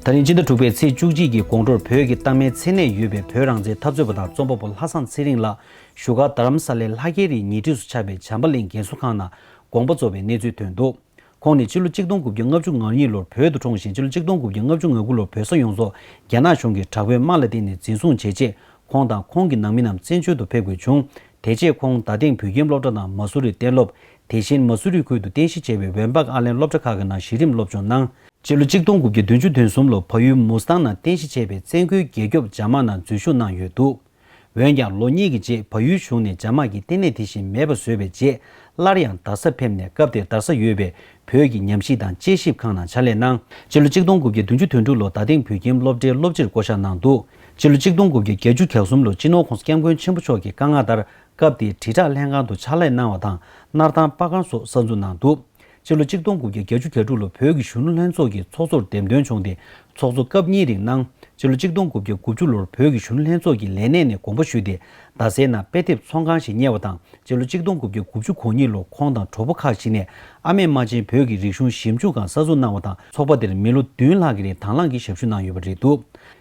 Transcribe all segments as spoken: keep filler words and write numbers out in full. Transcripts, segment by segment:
ད་རིང་སྤྱི་ཟླ་དྲུག་པའི་ཚེས་བཅུ་གཅིག་གི་དགོང་དྲོར་བོད་ཀྱི་ལྟ་སྨན་ཚད་གནས་ཡོད་པའི་བོད་རང་བཙན་འཐབ་རྩོད་པ་དང་རྩོམ་པ་པོ་ལྷ་བཟང་ཚེ་རིང་ལགས་བཞུགས་སྒར་རྡ་རམ་ས་ལའི་ལྷ་རྒྱལ་རིའི་ཉེ་འཁྲིས་སུ་ཆགས་པའི་བྱམས་པ་གླིང་རྒན་གསོ་ཁང་ནང་དགོངས་པ་རྫོགས་པའི་གནས་ཚུལ་ཐོན་འདུག་ཁོང་ནི་ཕྱི་ལོ་ཆིག་སྟོང་དགུ་བརྒྱ་ལྔ་བཅུ་ང་གཉིས་ལོར་བོད་དུ་འཁྲུངས་ཤིང་། ཕྱི་ལོ་ཆིག་སྟོང་དགུ་བརྒྱ་ལྔ་བཅུ་ང་དགུ་ལོར་བོད་ས་ཡོངས་རྫོགས་རྒྱ་ནག་གཞུང་གིས་དྲག་པོའི་དམག་ལ་བརྟེན་ནས་འཛིན་བཟུང་བྱས་རྗེས། ཁོང་དང་ཁོང་གི་ནང་མི་རྣམས་བཙན་བྱོལ་དུ་ཕེབས་དགོས་བྱུང་། དེ་རྗེས་ཁོང་རྡ་སྟེང་བོད་ཁྱིམ་སློབ་གྲྭ་དང་མ་སུ་རི་གཏན་སློབ། དེ་བཞིན་མ་སུ་རི་ཁུལ་དུ་རྟེན་གཞི་བྱས་པའི་ཝེན་པག་ཨར་ལན་སློབ་གྲྭ་ཁག་གི་ནང་གཞི་རིམ་སློབ་སྦྱོང་གནང་། སྤྱི་ལོ་ཆིག་སྟོང་དགུ་བརྒྱ་བདུན་ཅུ་དོན་གསུམ་ལོར་བལ་ཡུལ་མུ་སི་ཐང་ནང་རྟེན་གཞི་བྱས་པའི་བཙན་རྒོལ་རྒྱལ་སྐྱོབ་འཇབ་དམག་ནང་འཛུལ་ཞུགས་གནང་ཡོད་འདུག་འོན་ཀྱང་ལོ་གཉིས་ཀྱི་རྗེས་བལ་ཡུལ་གཞུང་ནས་འཇབ་དམག་གི་ལྟེ་གནས་དེ་བཞིན་མེད་པ་བཟོས་པའི་རྗེས། སླར་ཡང་རྡ་ས་ཕེབས་ནས་སྐབས་དེར་རྡ་ས་ཡོད་པའི་བོད་ཀྱི་ཉམས་ཞིབ་དང་དཔྱད་ཞིབ་ཁང་ནང་ཕྱག་ལས་གནང་། སྤྱི་ལོ་ཆིག་སྟོང་དགུ་བརྒྱ་བདུན་ཅུ་དོན་དྲུག་ལོར་རྡ་སྟེང་བོད་ཁྱིམ་སློབ་གྲྭའི་སློབ་སྤྱིར་བསྐོ་བཞག་གནང་འདུག་སྤྱི་ལོ་ཆིག་སྟོང་དགུ་བརྒྱ་བརྒྱད་ཅུ་གྱ་གསུམ་ལོར་སྤྱི་ནོར་༸གོང་ས་༸སྐྱབས་མགོན་ཆེན་པོ་མཆོག་གི་བཀའ་མངགས་ལྟར། སྐབས་དེའི་དྲིལ་བསྒྲགས་ལྷན་ཁང་དུ་ཕྱག་ལས་གནང་བ་དང་། སྣར་ཐང་པར་ཁང་སོགས་གསར་འཛུགས་གནང་འདུག་སྤྱི་ལོ་ཆིག་སྟོང་དགུ་བརྒྱ་བརྒྱད་ཅུ་གྱ་དྲུག་ལོར་བོད་ཀྱི་གཞོན་ནུ་ལྷན་ཚོགས་ཀྱི་ཚོགས་གཙོར་འདེམས་ཐོན་བྱུང་སྟེ། ཚོགས་གཙོ་སྐབས་གཉིས་རིང་གནང་། སྤྱི་ལོ་ཆིག་སྟོང་དགུ་བརྒྱ་དགུ་བཅུ་ལོར་བོད་ཀྱི་གཞོན་ནུ་ལྷན་ཚོགས་ཀྱི་ལས་གནས་ནས་དགོངས་པ་ཞུས་ཏེ། རྡ་སའི་ནང་དཔེ་དེབ་ཚོང་ཁང་ཞིག་གཉེར་བ་དང་། སྤྱི་ལོ་ཆིག་སྟོང་དགུ་བརྒྱ་དགུ་བཅུ་གོ་གཉིས་ལོར་ཁོང་དང་གྲོགས་པོ་ཁག་ཅིག་ནས་ཨ་མེས་རྨ་ཆེན་བོད་ཀྱི་རིག་གཞུང་ཞིབ་འཇུག་ཁང་གསར་འཛུགས་གནང་བ་དང་། ཚོགས་པ་དེར་མི་ལོ་བདུན་ལྷག་གི་རིང་དང་བླངས་ཀྱིས་ཞབས་ཞུ་གནང་ཡོད་པ་རེད་འདུག་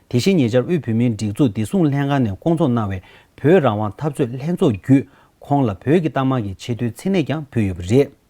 དེ་བཞིན་ཉེ་ཆར་དབུས་བོད་མིའི་སྒྲིག་འཛུགས་བདེ་སྲུང་ལྷན་ཁང་ནས་བསྐོང་ཚོགས་གནང་བའི་བོད་རང་དབང་འཐབ་རྩོད་ལྷན་ཚོགས་བརྒྱུད། ཁོང་ལ་བོད་ཀྱི་ལྟ་སྨྲ་གི་ཆེས་མཐོའི་མཚན་གནས་ཀྱང་ཕུལ་ཡོད་པ་རེད།